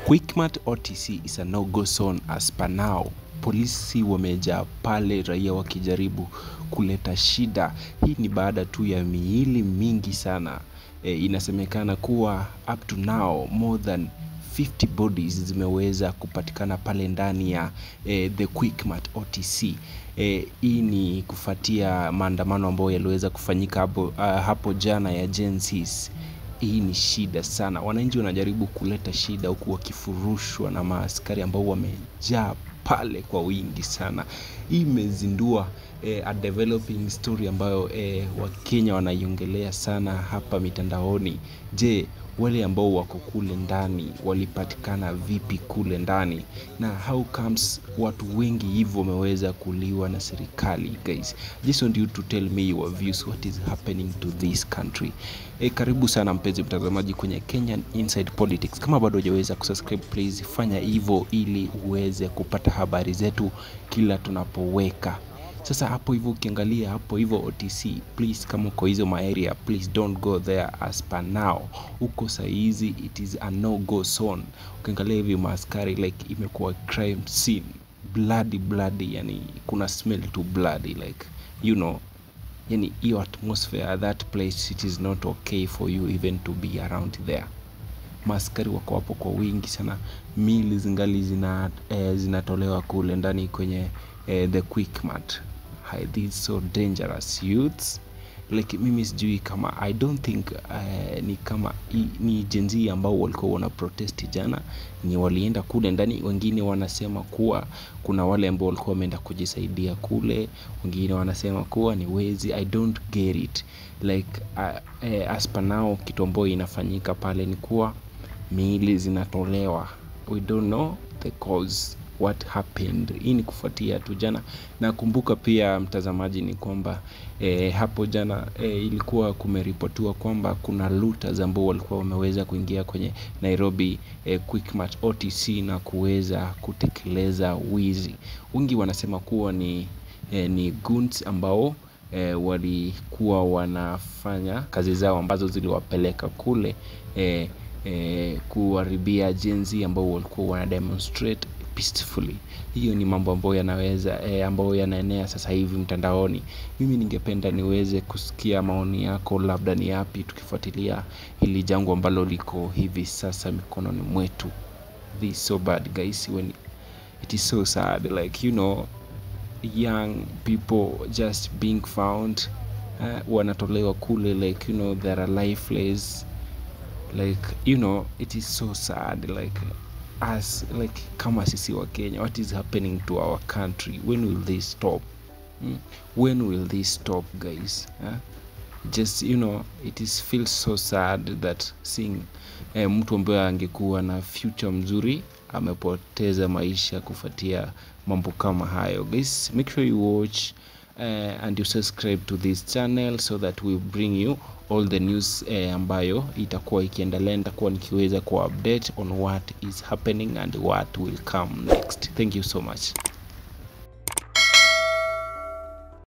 Quickmart OTC is a no-go zone as per now. Polisi wamejaa pale, raia wakijaribu kuleta shida. Hii ni baada tu ya miili mingi sana. Inasemekana kuwa up to now more than 50 bodies zimeweza kupatikana pale ndani ya the Quickmart OTC. Hii ni kufuatia maandamano ambayo yaliweza kufanyika hapo jana ya Gen Zs. Hii ni shida sana. Wananchi wanajaribu kuleta shida huku wakifurushwa na maaskari ambao wamejaa pale kwa wingi sana. Hii imezindua a developing story ambayo Wakenya wanaiongelea sana hapa mitandaoni. Je, wale ambao wako kule ndani walipatikana vipi kule ndani? Na how comes watu wengi hivyo wameweza kuliwa na serikali, guys? Just want you to tell me your views, what is happening to this country. Karibu sana mpenzi mtazamaji kwenye Kenyan Inside Politics. Kama bado hujaweza kusubscribe, please fanya hivyo ili uweze kupata habari zetu kila tunapoweka. Sasa hapo hivyo ukiangalia hapo hivyo OTC, please kama uko hizo area, please don't go there as per now. Uko saizi it is a no go zone. Ukiangalia hivi maaskari, like imekuwa crime scene, bloody bloody, yani kuna smell to bloody, like you know, yani hiyo atmosphere at that place, it is not okay for you even to be around there. Maaskari wako hapo kwa wingi sana, miili zingali zinatolewa kule ndani kwenye the Quickmart. Hi, this is so dangerous, youths. Like mimi sijui kama, I don't think ni kama ni Gen Z ambao walikuwa wana protest jana ni walienda kule ndani. Wengine wanasema kuwa kuna wale ambao walikuwa wameenda kujisaidia kule, wengine wanasema kuwa ni wezi. I don't get it. Like as per now kitu ambayo inafanyika pale ni kuwa miili zinatolewa. We don't know the cause, what happened. Hii ni kufuatia tu jana. Na kumbuka pia mtazamaji ni kwamba hapo jana ilikuwa kumeripotiwa kwamba kuna looters ambao walikuwa wameweza kuingia kwenye Nairobi Quickmart OTC na kuweza kutekeleza wizi. Wengi wanasema kuwa ni goons ambao walikuwa wanafanya kazi zao ambazo ziliwapeleka kule kuharibia Gen Z ambao walikuwa wana demonstrate peacefully. Hiyo ni mambo ambayo ambayo yanaenea sasa hivi mtandaoni. Mimi ningependa niweze kusikia maoni yako, labda ni yapi, tukifuatilia hili jambo ambalo liko hivi sasa mikononi mwetu. This is so bad, guys, when it is so sad, like you know, young people just being found, wanatolewa kule, like you know, they are lifeless, like you know, it is so sad. Like as like kama sisi wa Kenya, what is happening to our country? When will this stop? When will this stop, guys? Just you know, it is feels so sad that seeing mtu ambaye angekuwa na future mzuri amepoteza maisha kufuatia mambo kama hayo. Guys, make sure you watch and you subscribe to this channel so that we bring you all the news ambayo itakuwa ikiendelea. Nitakuwa nikiweza ku update on what is happening and what will come next. Thank you so much.